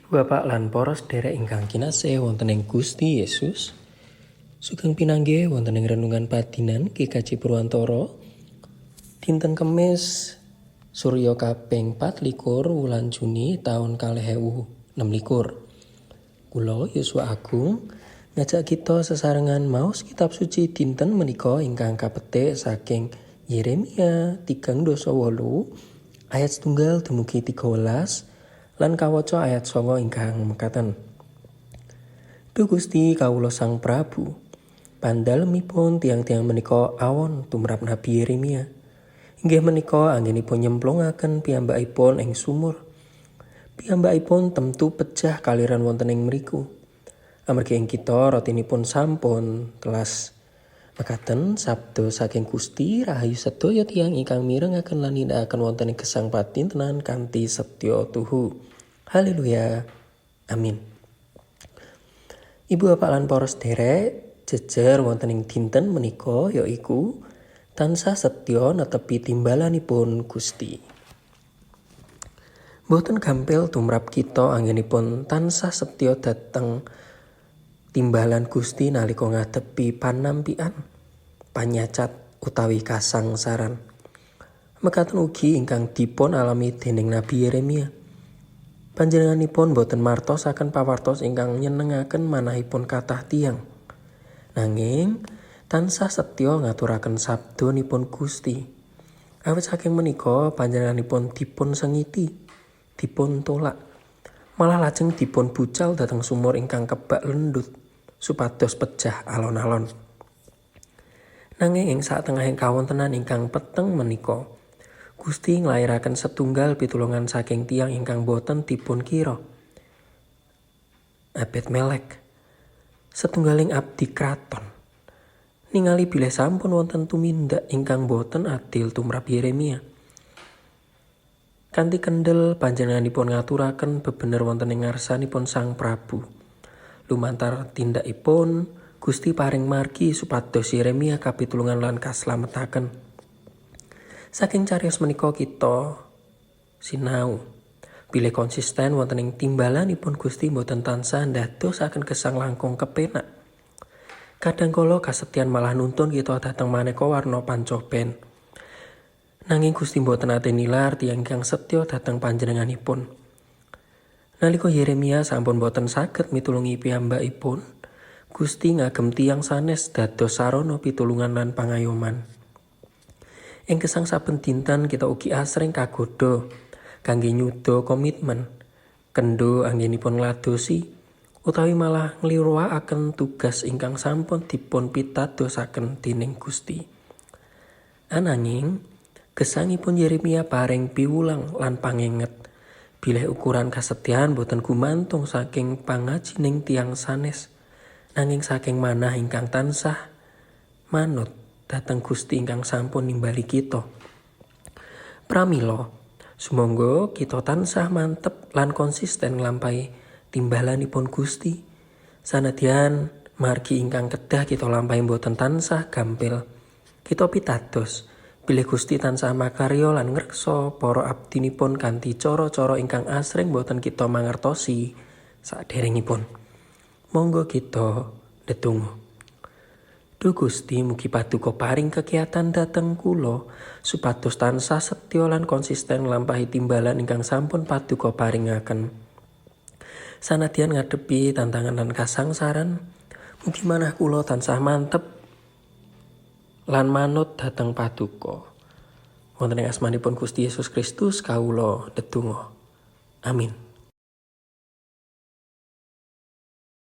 Ibu bapak lan para sedherek ingkang kinasih wonten ing Gusti Yesus. Sugeng pinanggih wonten ing renungan padinan GKJ Purwantara. Dinten Kemis Surya kaping 24 wulan Juni taun 2026. Kula Yosua Agung ngajak kita sesarengan maos kitab suci dinten menika ingkang kapetik saking Yeremia 38 ayat 1 dumugi 13 lan kawaca ayat 9 ingkang mekaten. Duh Gusti kawula Sang Prabu, pandalemipun tiang-tiang menika awon tumrap Nabi Yeremia. Inggih menika anggenipun nyemplungaken piyambakipun ing sumur. Piyambakipun temtu pejah kaliran wonten ing mriku. Amargi ing kita rotinipun sampun telas. Mekaten sabda saking Gusti, rahayu sedaya tiyang ingkang mirengaken lan nindakaken wonten ing gesang patintenan kanthi setya tuhu. Haleluya. Amin. Ibu bapak lan para sedherek, jejer wonten ing dinten menika yaiku tansah setya netepi timbalanipun Gusti. Boten gampil tumrap kita anggenipun tansah setya dhateng timbalan Gusti nalika ngadepi panampian, panyacat utawi kasangsaran. Mekaten ugi ingkang dipun alami dening Nabi Yeremia. Panjenenganipun boten martosaken pawartos ingkang nyenengaken manahipun kathah tiyang. Nanging tansah setya ngaturaken sabdanipun Gusti. Awit saking menika panjenenganipun dipun sengiti, dipun tolak, malah lajeng dipun bucal dhateng sumur ingkang kebak lendut supados pejah alon-alon. Nanging ing satengahing kawontenan ingkang peteng menika, Gusti nglairaken setunggal pitulungan saking tiyang ingkang boten dipun kira. Ebed Melek, setunggaling abdi kraton, ningali bilih sampun wonten tumindak ingkang boten adil tumrap Yeremia. Kanthi kendel panjenenganipun ngaturaken bebener wonten ing ngarsanipun Sang Prabu. Lumantar tindakipun, Gusti paring margi supados Yeremia kapitulungan lan kaslametaken. Saking cariyos menika kita sinau bilih konsisten wonten ing timbalanipun Gusti boten tansah ndadosaken gesang langkung kepenak. Kadang kala kasetyan malah nuntun kita dhateng maneka warna pancoben. Nanging Gusti boten nate nilar tiyang ingkang setya dhateng panjenenganipun. Nalika Yeremia sampun boten saged mitulungi piyambakipun, Gusti ngagem tiyang sanes dados sarana pitulungan lan pangayoman. Ing gesang saben dinten kita ugi asring kagodha kangge nyuda komitmen, kendho anggenipun ngladosi utawi malah ngliruaken tugas ingkang sampun dipun pitadosaken dening Gusti. Ananging gesangipun Yeremia paring piwulang lan pangenget bilih ukuran kasetyan boten gumantung saking pangajining tiyang sanes, nanging saking manah ingkang tansah manut dhateng Gusti ingkang sampun nimbali kita. Pramila, sumangga kita tansah mantep lan konsisten nglampahi timbalanipun Gusti. Sanadyan margi ingkang kedah kita lampahi boten tansah gampil, kita pitados bilih Gusti tansah makarya lan ngreksa para abdinipun kanthi cara-cara ingkang asring boten kita mangertosi saderengipun. Monggo kita ndedonga. Duh Gusti, mugi paduka paring kekiyatan dhateng kula supados tansah setya lan konsisten nglampahi timbalan ingkang sampun paduka paringaken. Sanadyan ngadepi tantangan lan kasangsaran, mugi manah kula tansah mantep lan manut dhateng paduka. Wonten ing asmanipun Gusti Yesus Kristus kawula ndedonga. Amin.